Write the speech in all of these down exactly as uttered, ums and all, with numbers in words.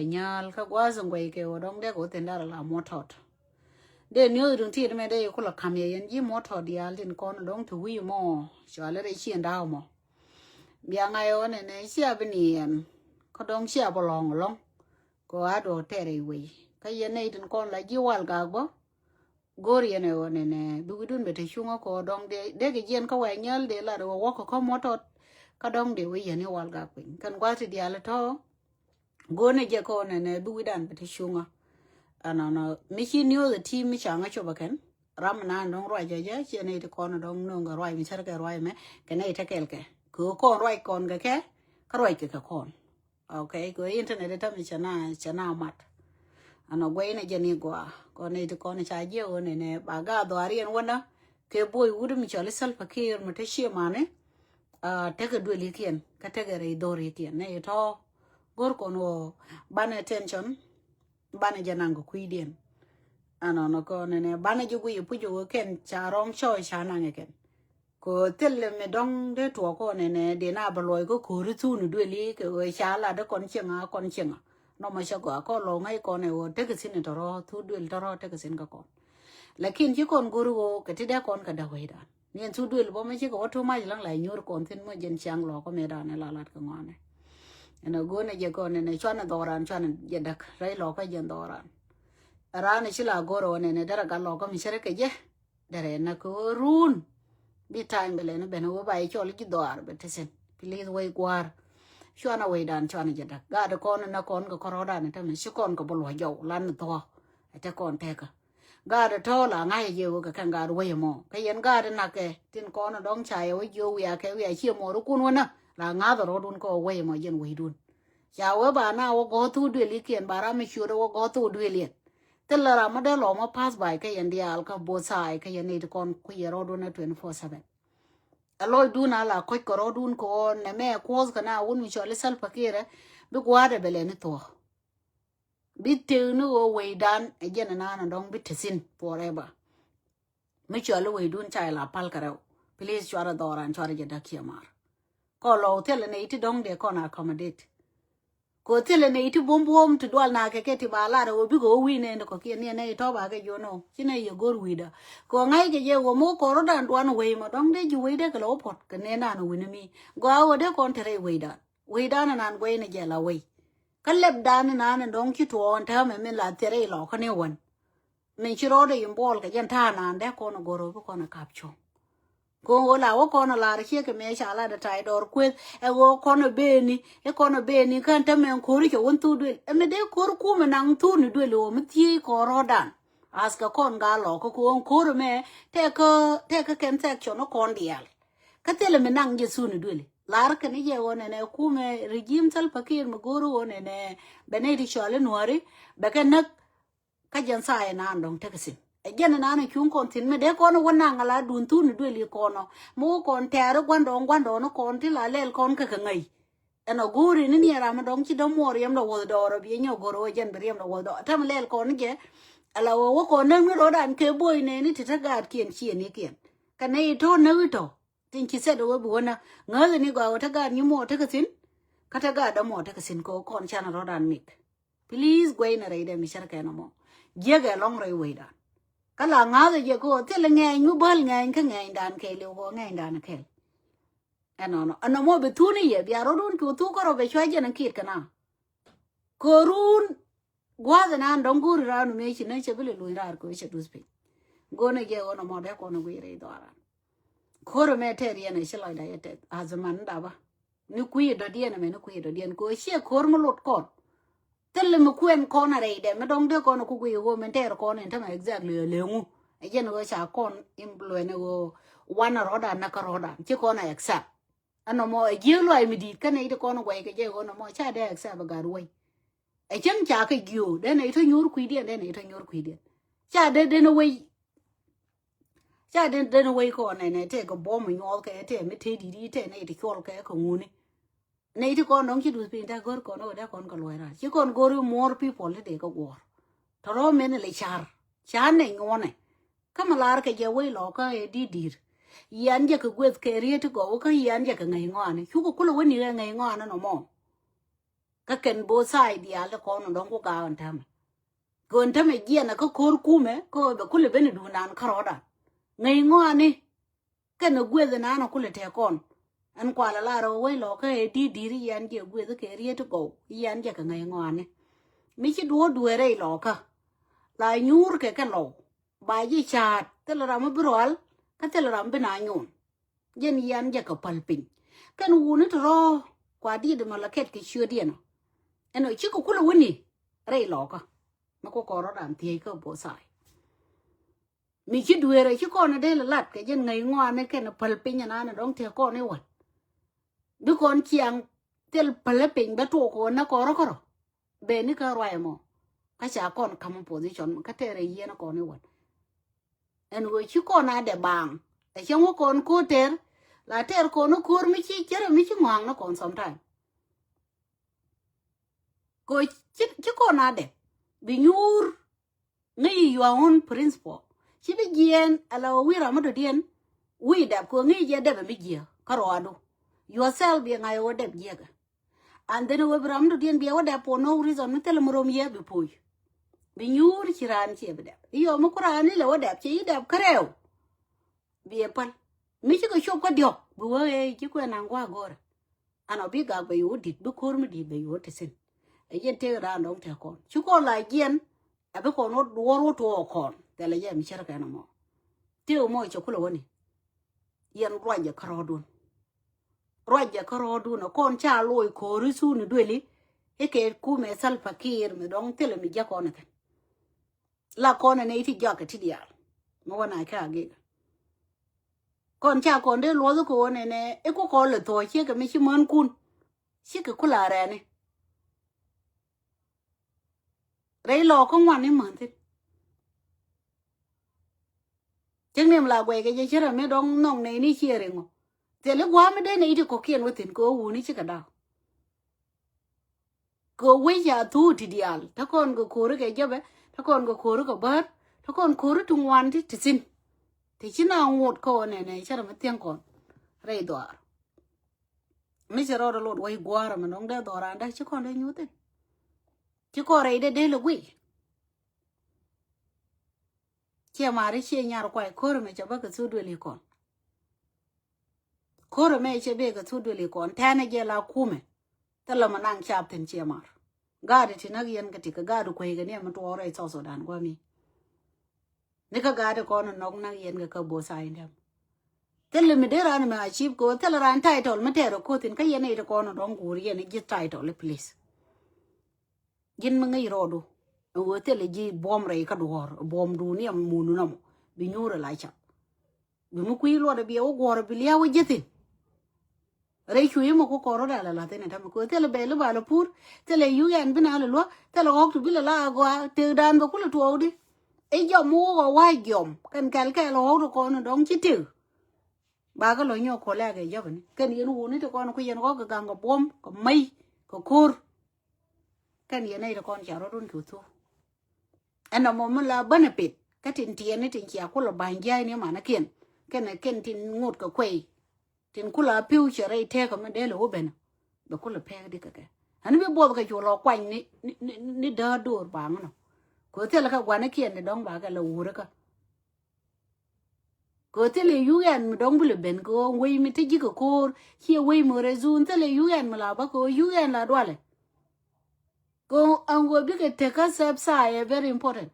Nyal kä gua̱a̱th in guɛy kɛ ɣöö dɔ̱ŋ dee kɛ wä thi̱n da̱rɛ la muɔ̱t tɔt. Dee niöth duŋ ti̱i̱t mɛ dee kulɛ ka̱m yɛ yɛn ji̱ muɔ̱t tɔt diaal tin kɔn dɔ̱ŋ ti wi̱i̱ mɔ. Cua lɛ rɛy cieŋ da̱a̱ mɔ. Bia ŋa̱c ɣöö nɛnɛ cia bi ni yɛn. Kä dɔ̱ŋ cia bi lɔ̱ŋ lɔ̱ŋ. Kɛ ɣöö a duɔ̱k tɛɛrɛ i̱ wei kä yɛn nɛy tin kɔn la ji̱ wal gak bä. Go̱o̱r yɛn ɛ ɣöö nɛnɛ bi wi̱dun bɛ te cuŋä kɛ ɣöö dɔ̱ŋ dee dee kɛ jiɛn kä wɛ̈ nyäl dee lat ɣöö wäk kɛ kä muɔ̱t tɔt. Kä dɔ̱ŋ dee wä yɛn i̱ wal gak piny kɛn gua̱th ti diaal tɔ̱. Go̱o̱r ni jɛ kɛ ɣöö nɛnɛ bi wi̱dan bɛ te cuŋä. Ɛnɔnɔ mi ci niöth ɛ ti mi ca ŋä cop ɛ kɛn. Ram mi naan dɔ̱ŋ ruac jɛ jɛ ciɛ nɛy ti kɔn dɔ̱ŋ no̱o̱ŋ kɛ ruac mi cär kɛ ruac mɛ kɛ nɛy te kɛl kɛ kɛ ɣöö kɔn ruac kɔn kɛ kɛ. Kä ruac kɛ kɛ kɔn. Okay, kɛ internet itam cɛ na cɛ na mat. Anɔ guɛy na jɛ ni gua kɔn ni ti kɔn ca jiɛ wä ni ne ba ga dhɔari ɛn wä na. Kɛ boy wut mi cɔli Salva Kiir mi te cie mani. Ah, tekɛ duel ikiɛn kä tekɛ rɛy dhɔr ikiɛn ne itɔ. Gor kɔn wä banɛ attention. Banɛ jɛ naŋ kɛ kui̱diɛn. Anɔ nɔ kɔn ne banɛ jɛ guiy ipuc wä kɛn ca rɔŋ cɔ ca naŋ ikɛn. Kɛ thil mi dɔ̱ŋ dee tuɔɔk kɔn ɛnɛ dee na bɛ luɔc kä ko̱ri thun dueli kɛ ɣöö ca lat dee kɔn cieŋ a kɔn cieŋ a. Nɔmɔ cɛ gɔaa kɔn lɔŋ ŋäc kɔn ɛ ɣöö tekɛ thin tɔrɔ thu duel tɔrɔ tekɛ thin kä kɔn. Lakin ci kɔn go̱ri ɣöö kɛ ti dee kɔn kɛ dee wecdan ni ɛn thu duel bä mɛ cikɛ wä tumac laŋ la nyuur kɔn thin mɔ jɛn ciaŋ lɔɔk kɔ mɛ dan ɛ la lat kɛ ŋɔanɛ. Ɛn a go̱n ɛ jɛ kɔn ɛnɛ cuan ɛ dhɔran cuan ɛ jɛ däk rɛy lɔɔk kä jɛn dhɔran. Ɛ raan ɛ ci la go̱r ɛ wä nɛnɛ derɛ gat lɔɔk kä mi cärɛ kɛ jɛ. Derɛ na kɛ ɣöö run. Bi time bɛ lɛn ben ɣöö ba i̱ cɔl i̱ ji̱ dhɔaar bɛ te thi̱n. Please wec gua̱a̱r. Cuanɛ wecdan cuanɛ jɛ däk. Gaat kɔn na kɔn kɛ kɔrɔdan i̱ tämɛ ci kɔn kɛ bä luɔ̱c jɔw lan ni thuɔ̱k. Ɛ te kɔn tekä. Gaat tɔ̱ la ŋa̱c jɛ ɣöö kɛ kɛn gaat wec ɛmɔ. Kä yɛn gaat nakɛ tin kɔn dɔ̱ŋ ca yɛ wec jiö wiakɛ wiak ciɛ mɔɔrikun wänä. La ŋa̱th rɔɔdun kɛ wec ɛmɔ jɛn wecdun. Ca wee ba na wä gɔ̱th thuk duël ikiɛn ba ram mi ciöt wä gɔ̱th thuk duël yɛn. Thilɛ ram mi dee lɔmɔ pass by kä yɛn diaal kä both side kä yɛn nɛy ti kɔn kui̱ yɛ rɔɔdun ɛ twenty four seven. Ɛ lɔcdun a la kɔc kɛ rɔɔdun kɛ ɣɔn nɛ mɛ kuɔth kɛ na wun mi cɔl i̱ Salva Kiir ɛ bi gua̱a̱dɛ bɛ lɛ ni thuɔ̱k. Bi tëëk ni ɣöö wecdan ɛ jɛn ɛnan ɛ dɔ̱ŋ bi te thi̱n forever. Mi cɔl i̱ wecdun ca ila pal kɛ rɛw. Please cuarɛ dhɔran cuarɛ jɛ da̱k ciɛ mar. Kɔ lɔw thilɛ nɛy ti dɔ̱ŋ dee kɔn accommodate. Kɔ thilɛ nɛy ti buɔ̱m buɔ̱m ti dual na kɛ kɛ ti ba lar ɛ wä bikɛ wä wi̱i̱ nɛn kɔ kiɛ niɛ nɛy tɔ̱ ba kɛ jiɔn ɔ ci nɛy yɛ go̱r wi̱i̱dä. Kɔ ŋa̱c kɛ jɛ wä mo̱o̱ kɔr rɔ̱dan duan wec mɔ dɔ̱ŋ dee ji̱ wec dee kɛ lɛ wä puɔ̱t kɛ nɛn nan wi̱n mi gɔaa wä dee kɔn te rɛy wecdan. Wecdan nan guɛy ni jɛ la wec. Kä lɛpdan nan dɔ̱ŋ ci tuɔɔn täämɛ min la thiɛrɛ ilɔ kä ni wän. Min ci rɔɔdɛ in buɔl kɛ jɛn ta̱a̱ naan dee kɔn go̱r ɣöö bi kɔn ɛ kap cuɔ̱ŋ. Ko̱n ɣöö la wä kɔn ɛ lar ciek kɛ mëë ca lat ɛ ta̱a̱ dɔɔr kueth ɛ ɣöö kɔn ɛ beni ɛ kɔn ɛ beni kän te mɛn ko̱ri cɛ wän thuk duël ɛ mi dee ko̱r kumɛ naŋ thuk ni duël ɣöö mi thiec kɔn rɔɔdan. Askɛ kɔn gaa lɔk kä ko̱n ko̱r ɛmɛ tɛk kä tɛk kä kɛn section ɛ kɔn diaal. Kä thilɛ mi naŋ jɛ thuk ni duëli lar kɛn i̱ jɛ ɣöö nɛnɛ kumɛ regime Salva Kiir mi go̱o̱ri ɣöö nɛnɛ bɛ nɛy ti cɔal i̱ nuääri bɛ kɛ näk. Kä jɛn thaayɛ naan dɔ̱ŋ tekɛ thi̱n ɛ jɛn naan ɛ cuŋ kɔn thi̱n mi dee kɔn ɛ wä naŋ ala duun thun i̱ duël i̱ kɔn ɔ mi wä kɔn tɛɛr i̱ gua̱ndɔɔŋ gua̱ndɔɔŋ i̱ kɔn ti la lɛl kɔn kä kɛ ŋäc. Ɛn ɔ go̱o̱ri ni niɛ ram mi dɔ̱ŋ ci dämuɔɔr riɛmdɛ wuɔth dɔɔr ɔ bi ɛ nyɔk go̱r ɛ wä jɛn bi riɛmdɛ wuɔth dɔɔr tɛm lɛl kɔn i̱ jɛ. Ala wä wä kɔn näk ni rɔ̱dan kɛ bo̱o̱c nɛɛni ti te gaatkiɛn ciënikiɛn kɛ nɛy tɔ̱ näk i̱ tɔ̱. Tin ci thɛt ɛ wä bi wä näk ŋäth ni gɔaa wä te gaat nyi muɔɔr tekɛ thi̱n. Kä te gaat dämuɔɔr tekɛ thi̱n kɛ wä kɔn can rɔ̱dan mik. Please guɛy ni rɛy dɛ mi cär kɛn ɛmɔ. Jiäkɛ lɔŋ rɛy wecdan. Kä la ŋa̱th ɛ jɛ kɛ ɣöö thilɛ ŋɛɛny mi bäl ŋɛɛny kä ŋɛɛnydan kɛɛliw kɛ ŋɛɛnydan kɛɛl. Ɛnɔnɔ ɛnɔmɔ bi thun i̱ yɛ bia rɔ̱dun cu thuk kärɔ bɛ cua jɛn ɛn kiɛt kɛ na. Kɛ run gua̱a̱th ɛnan dɔ̱ŋ go̱o̱ri raan mi ci nä cɛ bi lɛ luny raar kɛ cɛ duth piny. Go̱o̱n ɛ jɛ ɣɔn ɛmɔ dee kɔn ɛ guiy rɛy dhɔaran. Ko̱r ɛmɛ tɛɛr yɛn ɛ ci lɔcda yɛ tɛth athman dapä. Ni kui̱ dɔ̱diɛn ɛmɛ ni kui̱ dɔ̱diɛn kɛ ɣöö ciɛ ko̱r mi lot kɔn. Thil mi kuɛn kɔn a rɛydɛ mi dɔ̱ŋ dee kɔn a ku guiy ɣöö min tɛɛr kɔn in tämɛ exactly a leŋu. Ɛ jɛn ɣöö ca kɔn influence ɣöö wan a rɔ̱dan na kä rɔ̱dan ci kɔn a accept. Ɛn nɔmɔ ɛ jiäk luay mi di̱i̱t kä nɛy ti kɔn a guay kɛ jɛ ɣöö nɔmɔ ca dee accept a gat way. Ɛ cäŋ ca kɛ jiöök dee nɛy tɔ nyuur kui̱diɛn dee nɛy tɔ nyuur kui̱diɛn. Ca dee den a way. Ca den den wec kɔn nɛnɛ tɛ kɛ buɔm mi nyuɔth kɛ tɛ mi te di̱t i̱ tɛ nɛy ti cuɔl kɛ kɛ ŋuni. Nɛy ti kɔn dɔ̱ŋ ci duth piny tɛ gör kɔn ɣöö dee kɔn kɛ luɔc raar ci kɔn gör i̱ more people ti dee kɛ guɔ̱ɔ̱r. Tɔ̱ rɔ̱ men ilɛ car car nɛ nyuɔnɛ. Kä mi lar kɛ jɛ wec lɔkä ɛ di̱t di̱t. Yian jɛ kɛ gueth kɛ riet ti gɔw kä yian jɛ kɛ ŋäc ŋɔaani cukɛ kulɛ wä ni kɛ ŋäc ŋɔaani nɔmɔ. Kä kɛn both side diaal ti kɔn dɔ̱ŋ ku ga̱a̱k ɛn täämɛ. Kɛ ɣän täämɛ jiɛn ɛ kä ko̱r kumɛ kä ɣöö bɛ kulɛ ben i̱ duundan kärɔɔdan. Ŋäc ŋɔaani kɛn ɛ gueth ɛnan ɛ kulɛ tɛk kɔn. Ɛn kualɛ lar ɛ wec Lɔɔkä ɛ di̱t di̱t i̱ yɛn jɛ gueth kɛ riet ti gɔw i̱ yɛn jɛ kɛ ŋäc ŋɔaani. Mi ci duɔ̱ɔ̱r dueer rɛy Lɔɔkä la nyuur kɛ kɛ lɔw ba ji̱ ca̱a̱t thilɛ ram mi bi rual kä thilɛ ram bi na nyuun. Jɛn yɛn jɛ kɛ päl piny kɛn wuni ti rɔ̱ kua di̱t ɛmɔ la kɛt kɛ ciötdiɛn ɔ. Ɛn ɔ cikɛ kulɛ wuni rɛy Lɔɔkä. Mi ku kɔn rɔ̱dan thiec kä both side. Mi ci dueerä ci kɔn dee lɛ lat kɛ jɛn ŋäc ŋɔaani kɛn päl piny ɛnan dɔ̱ŋ tëë kɔn i̱ wän. Bi kɔn ciaŋ thil päl piny bɛ tuɔɔk kɔn nä kɔn rɔ kärɔ. Beni kä ruac ɛmɔ kä ca kɔn ka̱m position kä tɛɛrɛ yieen kɔn i̱ wän. Ɛn ɣöö ci kɔn a dɛ baaŋ ɛ cäŋ wä kɔn ko̱r tɛɛr la tɛɛr kɔn i̱ ko̱r mi ci cärɛ mi ci ŋɔaŋ ni kɔn sometime. Kɛ ɣöö ci kɔn a dɛ bi nyuur. Ŋäc your own principle. Ci bi jiɛɛn ala ɣöö wi̱i̱ ram mi dɔ̱diɛn wi̱i̱ dɛp kɛ ɣöö ŋäc jɛ dɛp ɛ mi jiääk kä rɔɔdu. Yourself biɛ ŋa̱c ɣöö dɛp jiääk ɛ. And then ɣöö bi ram mi dɔ̱diɛn biɛ wä dɛp for no reason mi thilɛ mi rom yɛ bi poc. Bi nyuur ci raan ciɛ bi dɛp i̱ yɔm mi ku raan ilɛ wä dɛp ci i̱ dɛp kärɛw. Biɛ päl mi cikɛ cop kä diɔ̱k bi wä ëë ci kuɛn naŋ gua̱a̱k go̱rɛ. An ɔ bi gak bɛ yo̱o̱ di̱t bi ko̱r mi di̱t bɛ yo̱o̱ ti thi̱n. Ɛ yɛn tëë raan dɔ̱ŋ tëë kɔn ci kɔn la jiɛn. Ɛ bi kɔn wä duɔ̱ɔ̱r wä tuɔɔk kɔn thilɛ jɛ mi cär kɛn ɛmɔ. Tëë mɔ cɛ kulɛ wäni. Yɛn ruacɛ kärɔɔdun. Ruacɛ kärɔɔdun ɛ kɔn ca loc ko̱ri thuni dueli. I̱ kɛ kumɛ Salva Kiir mi dɔ̱ŋ thilɛ mi jiäk kɔn ɛ thi̱n. La kɔn ɛ nɛy ti jɔakɛ ti diaal mi wä na kɛ agik. Kɔn ca kɔn dee luɔth kɛ wä nɛnɛ i̱ ku kɔn lɛ thuɔ̱ɔ̱c ciek kɛ mi ci mänkun. Cikɛ kula rɛni. Rɛy Lɔɔkä ŋuan i̱ män thi̱n. Cäŋ niɛm la guɛy kɛ jɛ cärɛ mi dɔ̱ŋ nhɔk nɛy ni ciɛ riŋɔ. Thil i̱ gua̱a̱m mi dee nɛy ti kɔ̱kiɛn wä thi̱n kɛ wä wuni cikɛ da̱k. Kɛ wec ca thuuk ti diaal te kɔn kɛ ko̱ri kɛ jɛpɛ te kɔn kɛ ko̱ri kɛ bäär te kɔn ko̱ri ti ŋuan ti ti thi̱n. Ti ci na ŋot kä ɣän ɛnɛ cärɛ mi thiäŋ kɔn rɛy dhɔaar. Mi cɛ rɔɔdɛ lot wec gua̱a̱r ɛmɛ nɔŋ dee dhɔaar an dee ci kɔn dee nyuth thi̱n. Ci kɔn rɛy dee dee lɛ guiy. Ciɛ mari ciɛ nyar kuay ko̱ri mɛ cɛ bä kɛ thuk duëli kɔn. Ko̱r ɛmɛ cɛ bek kɛ thuk duëli kɔn tɛnɛ jɛ la kumɛ. Thilɛ mɛ naŋ cap thi̱n ciɛ mar. Gaadi ti näk yɛn kɛ ti kɛ gaadi kueykɛ ni ɛmɛ tuɔɔk rɛy South Sudan guami. Ni kä gaadi kɔn nɔk näk yɛn kɛ kä both side ɛmɛ. Thilɛ mi dee ran mɛ a cip kɛ thilɛ ran title mi tɛɛr ɛ ko̱thin kä yɛn ɛ ti kɔn dɔ̱ŋ guur yɛn ji̱ title please. Ji̱n mi ŋäc rɔɔdu. Ɛ ɣöö thilɛ ji̱ buɔ̱m rɛy kä duɔ̱ɔ̱r buɔ̱mdun ni ɛmɛ mundun ɛmɔ bi nyuur ɛ la cap. Bi mi kui̱ luɔt ɛ biɛ wä guɔ̱ɔ̱r bi lia̱a̱ wä ji̱ thi̱n. Rɛy cuc imɔ ku kɔr rɔ̱ dal ala thi̱n ɛ ta̱mɛ ku thilɛ bɛl i̱ bal ɛ pur. Thilɛ yuk yɛn bi na lɛ luäk thilɛ ɣɔ̱k ti bi lɛ la agɔaa tëkdan bɛ kulɛ tuɔɔkdi. I̱ jɔm mi wä kɔ wa̱a̱ jiɔm kɛn kɛl kɛl ɣɔ̱k ti kɔn dɔ̱ŋ ci tëk. Ba kä lɔ nyɔk kɔlɛ kɛ jɔpɛ ni kɛn yɛn wuni ti kɔn ku yɛn ɣɔ̱k kɛ gaŋ kɛ buɔ̱m kɛ mɛy kɛ ko̱r. Kɛn yɛn nɛy ti kɔn ca rɔ̱dun ki wuthu. Ɛn nɔmɔ mi la benefit kä tin tiɛɛni tin cia kulɛ ba̱ny jia̱a̱cni manäkiɛn. Kɛn kɛn tin ŋot kɛ kuɛy tin kulɛ a pi̱w cɛ rɛy tɛɛkä mi dee lɛ wä ben. Bɛ kulɛ pɛɛk di kɛ kɛ ɛn bi buɔth kɛ cu lɔ kuany ni, ni, ni, ni däär do̱r baŋ nɔ. Kɛ thilɛ kɛ gua̱nikiɛn ni dɔ̱ŋ ba kɛ lɛ wurikä. Kɛ thilɛ yuk ɛn mi dɔ̱ŋ bi lɛ ben kɛ wec mi te ji̱ kɛ ko̱o̱r ciɛ wec mi rɛ dhun thilɛ yuk ɛn mi la bä kɛ yuk ɛn la dualɛ. Kɛ ɛn ɣöö bikɛ tekä sɛp thaay ɛ very important.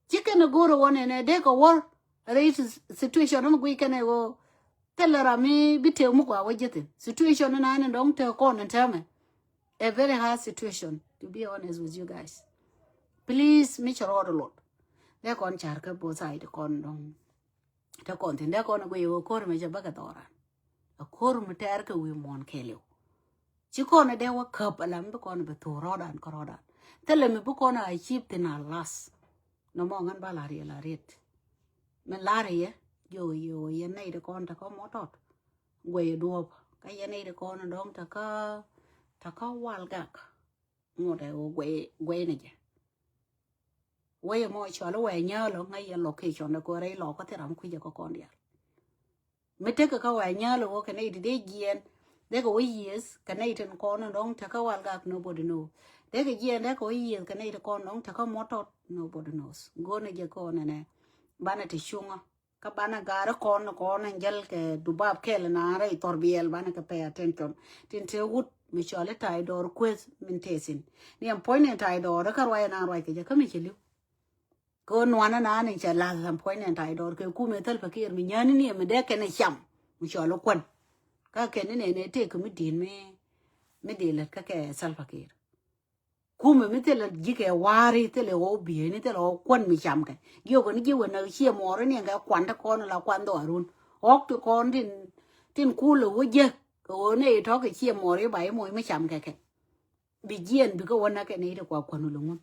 Ci kɛn ɛ go̱o̱r ɛ wä nɛnɛ dee kɛ wäl rɛy situation mi guic kɛn ɛ ɣöö thilɛ ram mi bi tëë mi gɔaa wä ji̱ thi̱n situation ni naan in dɔ̱ŋ tëë kɔn in täämɛ. A very hard situation to be honest with you guys. Please mi cɛ rɔɔd lot dee kɔn car kä both side kɔn dɔ̱ŋ. Te kɔn thi̱n dee kɔn ɛ guic ɛ ɣöö ko̱r mi cɛ bäkɛ dhɔran. A ko̱r mi tɛɛr kɛ wi̱i̱ muɔ̱ɔ̱n kɛɛliw. Ci kɔn ɛ dee wä käp ala mi bi kɔn ɛ bi thok rɔɔdan kä rɔɔdan. Thilɛ mi bi kɔn ɛ achieve thi̱n a las. Nɔmɔ ŋän ba la̱r yɛ la riet. Min la̱r yɛ jiök yɛ ɣöö yɛn nɛy ti kɔn te kä mɔ tɔt. Guɛy duɔ̱ɔ̱p kä yɛn nɛy ti kɔn dɔ̱ŋ te kä te kä wal gak. Ŋot ɛ ɣöö guɛy guɛy ni jɛ. Wec ɛmɔ cɔl i̱ wɛɛ nyääl ɔ ŋäc yɛn location ɛ kɛ rɛy lɔk kä thil ram kui̱c ɛ kä kɔn diaal. Mi tekɛ kä wɛɛ nyääl ɛ ɣöö kɛ nɛy ti dee jiɛɛn Dee kɛ wä yieth kɛ nɛy tin kɔn in dɔ̱ŋ tekä wal gak, nobody know. Dee kɛ jiɛn dee kɛ wä yieth kɛ nɛy tin kɔn dɔ̱ŋ tekä mɔtɔt, nobody knows. Go̱o̱nɛ jɛ kɔn ɛnɛ. Banɛ ti cuŋä. Kä banɛ gaari kɔn kɔn in jäl kɛ dubab kɛl na rɛy thɔr biɛl, banɛ kɛ pay attention. Tin te wut mi cɔl i̱ tay dɔɔr kueth min te thin. Ni ɛn puɔ̱ny ni tay dɔɔr kä ruac na ruac kɛ jɛ kä mi ci li̱w. Kɛ ɣöö nuanä naan in cɛ la̱th ɛn puɔ̱ny nɛn ta̱a̱c dɔɔr kɛ kumɛ Salva Kiir mi nyääni ni ɛmɛ dee kɛn ɛ cam mi cɔl ɛ kuän. Kä kɛn ni nɛn ɛ tëëk kɛ mi di̱i̱t mi, mi dee lät kä kɛ Salva Kiir. Kumɛ mi thilɛ ji̱ kɛ wa̱a̱ri, thilɛ ɣɔw bieyni, thilɛ ɣɔw kuän mi cam kɛ. Jiök ni ji̱ wä näk ciɛ muɔɔri ni ɛn kɛ kuan te kɔn la kuan dhɔaarun. Ɣɔk ti kɔn tin, tin kulɛ wä jek kɛ ɣöö ni itɔ̱ kɛ ciɛ muɔɔri ba imuɔc mi cam kɛ kɛ. Bi jiɛn bikɛ wä näk kɛ nɛy ti kua kuän wä lo̱ŋun.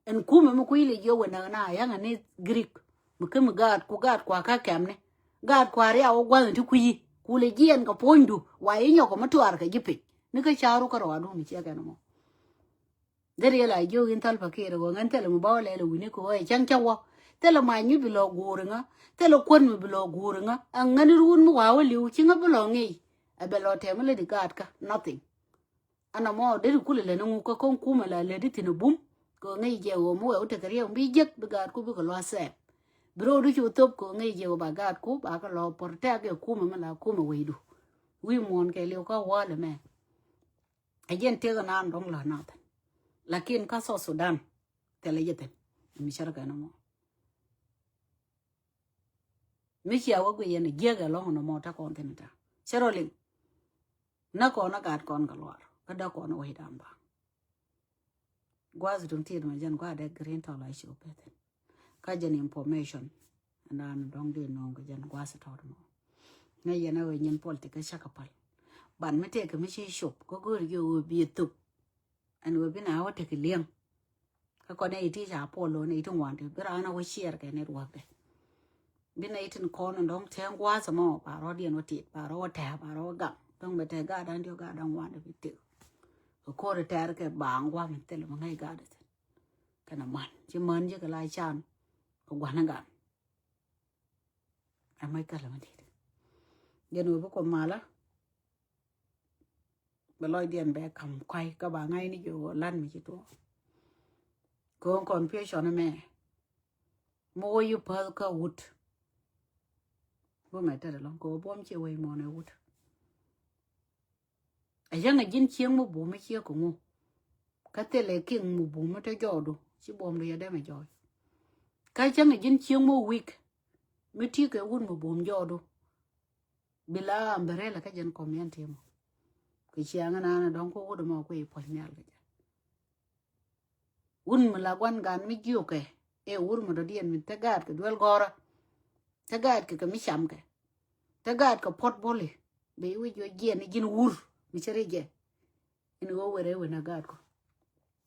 Ɛn kumɛ mi kui̱ lɛ jiɛ wä näk na ya̱ŋ ni Greek. Mi kä mi gaat ku gaat kua kä kɛmni. Gaat kua riaw wä gua̱th ti kui̱. Ku lɛ jiɛn kɛ puɔ̱nydu wa i̱ nyɔk kɛ mi tuaar kɛ ji̱ piny. Ni kä ca̱ru kä rɔɔdu mi ciɛ kɛn mɔ. Dee riɛl a jiök in Salva Kiir ɣöö ŋän thilɛ mi ba wä lɛl wi̱ni kɛ ɣöö ɛ cäŋ cä wä. Thilɛ mac mi bi lɔ guuri ŋä. Thilɛ kuän mi bi lɔ guuri ŋä. Ɛ ŋän ruun mi wa wä li̱w ci ŋä bi lɔ ŋi̱i̱c. Ɛ bɛ lɔ tɛm lɛ di gaat kä. Nothing. Ɛn ɛmɔ deri kulɛ lät ni ŋuk kä kɔn kumɛ la lät di thi̱n ɛ bum. Kɛ ŋäc jɛ ɣöö mi wɛ wä tekɛ riɛk mi bi jek bi gaatku bikɛ lɔ asɛp. Bi ro̱o̱du cu thop kɛ ŋäc jɛ ɣöö ba gaatku ba kɛ lɔ protect ɛ kumɛ mi la kumɛ wecdu. Wi̱i̱ muɔ̱ɔ̱n kɛ liw kä wäl ɛmɛ. Ɛ jɛn tëëk ɛnan dɔ̱ŋ la nath. Lakin kä South Sudan thilɛ jɛ thi̱n. Mi cärkɛ ɛn ɛmɔ. Mi cia wä guic yɛn jiäk ɛlɔ̱ŋ nɔmɔ te kɔn thi̱n ta. Cɛ rɔ liŋ. Nä kɔn a gat kɔn kɛ luar. Kä dä kɔn a wec dan ba. Gua̱th duŋ tiet mɛ jɛn gua̱th dɛ green tɔl a ci wä pɛ thi̱n. Kä jɛn information. Ɛn dan dɔ̱ŋ di nɔŋ kɛ jɛn gua̱th tɔt mɔ. Ŋäc yɛn a wec nyin politik kä cakɛ pal. Ban mi tëëk kɛ mi ci cop kä go̱o̱ri jiök wä bi thop. Ɛn wä bi na wä tekɛ liɛŋ. Kä kɔn nɛy ti ca puɔl lo̱n nɛy ti ŋuan ti bi raan a wä share kɛ network dɛ. Bi nɛy tin kɔn in dɔ̱ŋ tɛŋ gua̱a̱th ɛmɔ ba rɔ̱diɛn wä tit ba rɔ wä tɛ̈ɛ̈ ba rɔ wä gam dɔ̱ŋ bɛ tɛ̈ɛ̈ gaat dan diɔ̱k gaat dan ŋuan dɛ bi tek. Kɛ ko̱r tɛ̈r kɛ baaŋ gua̱a̱th min thilɛ mi ŋäc gaat dɛ thi̱n. Kɛn a man ci män ci kɛ la can kɛ gua̱n in gam. Ɛ mac kälɛ mi dit. Jɛn wä bi kuɔth malä. Bɛ lɔcdiɛn bɛ ka̱m kuay kä ba ŋa̱cni ji̱ ɣöö la̱t mi ci tuɔɔk. Kɛ ɣöö confusion ɛmɛ mi wä yi päth kä wut. Bumɛ tet ɛlɔ̱ŋ kɛ ɣöö buɔ̱m ciɛ wec muɔ̱ɔ̱n ɛ wut. Ɛ cäŋ ɛ ji̱n cieŋ mi bum mi ciek kɛ ŋu. Kä thilɛ kiŋ mi bum mi te jɔɔdu ci buɔ̱mdu yɛ dɛmɛ jɔɔc. Kä cäŋ ɛ ji̱n cieŋ mi wik mi ti kɛ wut mi bum jɔɔdu. Bi la umbrella kä jɛn community mɔ. Kɛ ciaŋ ɛnan ɛ dɔ̱ŋ kä wut ɛmɔ kui̱ puɔ̱ny nhial kɛ jɛ. Wut mi la gua̱n gan mi jiökɛ ɛ wut mi dɔ̱diɛn mi te gaat kɛ duel gɔ̱rä. Te gaat kɛ kɛ mi camkɛ. Te gaat kɛ puɔt boli. Bɛ i̱ wi̱c yɔ jiɛn i̱ ji̱n wur mi cä ri jɛ. In ɣöö wërɛ wën a gaat kɔ.